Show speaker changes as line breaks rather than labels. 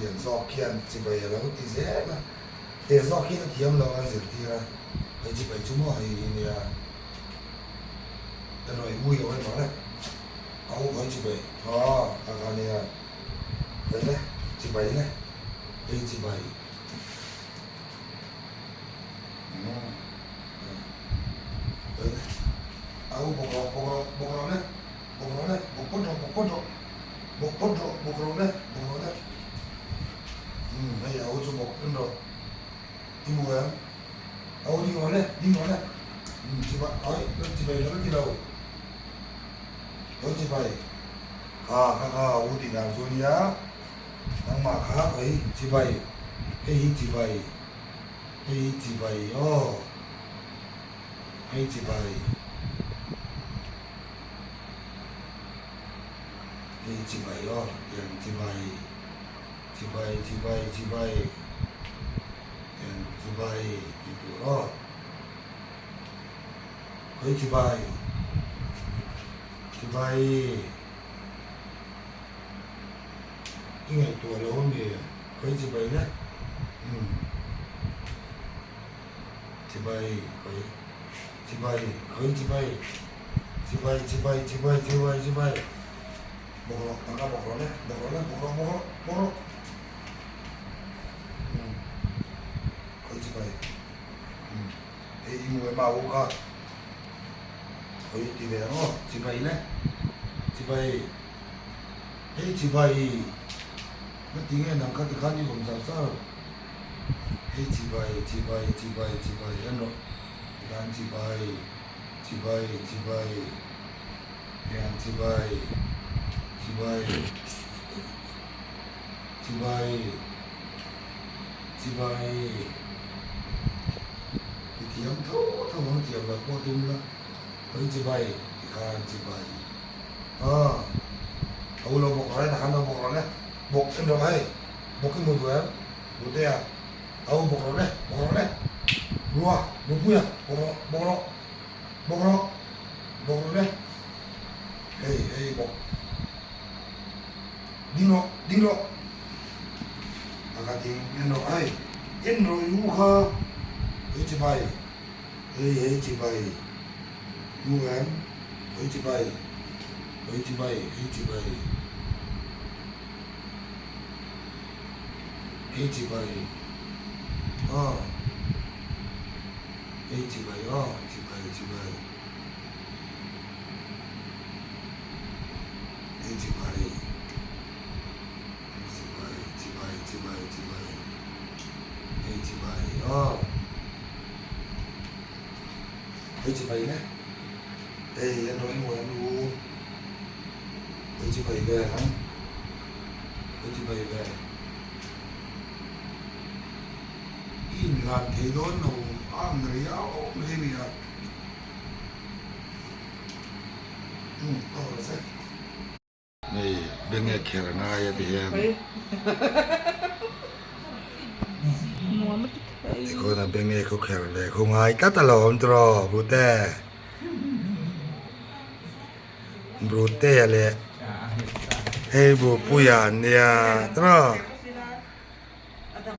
lian zawk khian chibai a lo ti zel a, te zawk hian a thiam lo an zirtir a, hei chibai chu maw hei hi nia en rawh i ui lo en rawh le, a u hawi chibai aw a kha nia hei le chibai le hei chibai umm hei le a u bawk rawh bawk rawh bawk rawh le. Bawk rawh le, bawk phawt rawh, bawk phawt rawh, bawk phawt rawh, bawk rawh le, bawk rawh le. Umm, hei a u chu bawk en rawh. I hmu em? A u ding rawh le, ding rawh le. Umm, chibai, ai, chibai la ti lo. Hawi chibai. Kha, kha, kha, a u tih dan chu a nia. Nangmah kha hawi chibai. Hei hi chibai. Hei hi chibai, aw. Hei chibai. Hei chibai aw tiang chibai chibai chibai chibai tiang chibai tih tur aw khawi chibai chibai i ngaihtuah lo ami khawi chibai le umm chibai khawi. Chibai, khawi chibai, chibai, chibai, chibai, chibai, chibai. Bawk rawh, tangka bawk rawh le, bawk rawh le, bawk rawh, bawk rawh, bawk rawh. Umm, khawi chibai. Umm, hei i hmu em a u kha. Khawi ti ve ang aw, chibai le, chibai. Hei chibai, ka ti nge nang kha tikhan i awm zar zar. Hei chibai, chibai, chibai, chibai en rawh. Tikhan chibai, chibai, chibai, hian chibai, chibai, chibai, chibai. I thiam tho tho ang thiam loh pawh tum la, hawi chibai tikhan chibai. Aw, a u lo bawk rawh le, takhan lo bawk rawh le, bawk en rawh hei, bawk i hmu duh em? Butea. Au bawk rawh le, bawk rawh le. Rua, Rupuia, bawk rawh, bawk rawh, bawk rawh, bawk rawh le. Hei, hei bawk. Ding rawh, ding rawh. A ka ding, en rawh, hei. En rawh i u kha. Hei chibai, hei, hei chibai. Hmu em? Hei chibai, hei chibai, hei chibai. Hei chibai aw hei chibai aw chibai chibai hei chibai hei chibai chibai chibai chibai hei chibai aw hei chibai le hei an rawn hmuh em u hei chibai ve ang. Ka ti mai ve. I inhlan thei dawn lo a ang riau mai a nia. Umm ka haw zet. Hei beng e kher ngai a ti hian. Tikhawn a beng e khaw kher leh khaw ngai tlat alawm tiraw Bute. Brutea leh hei Bupuia an nia tiraw.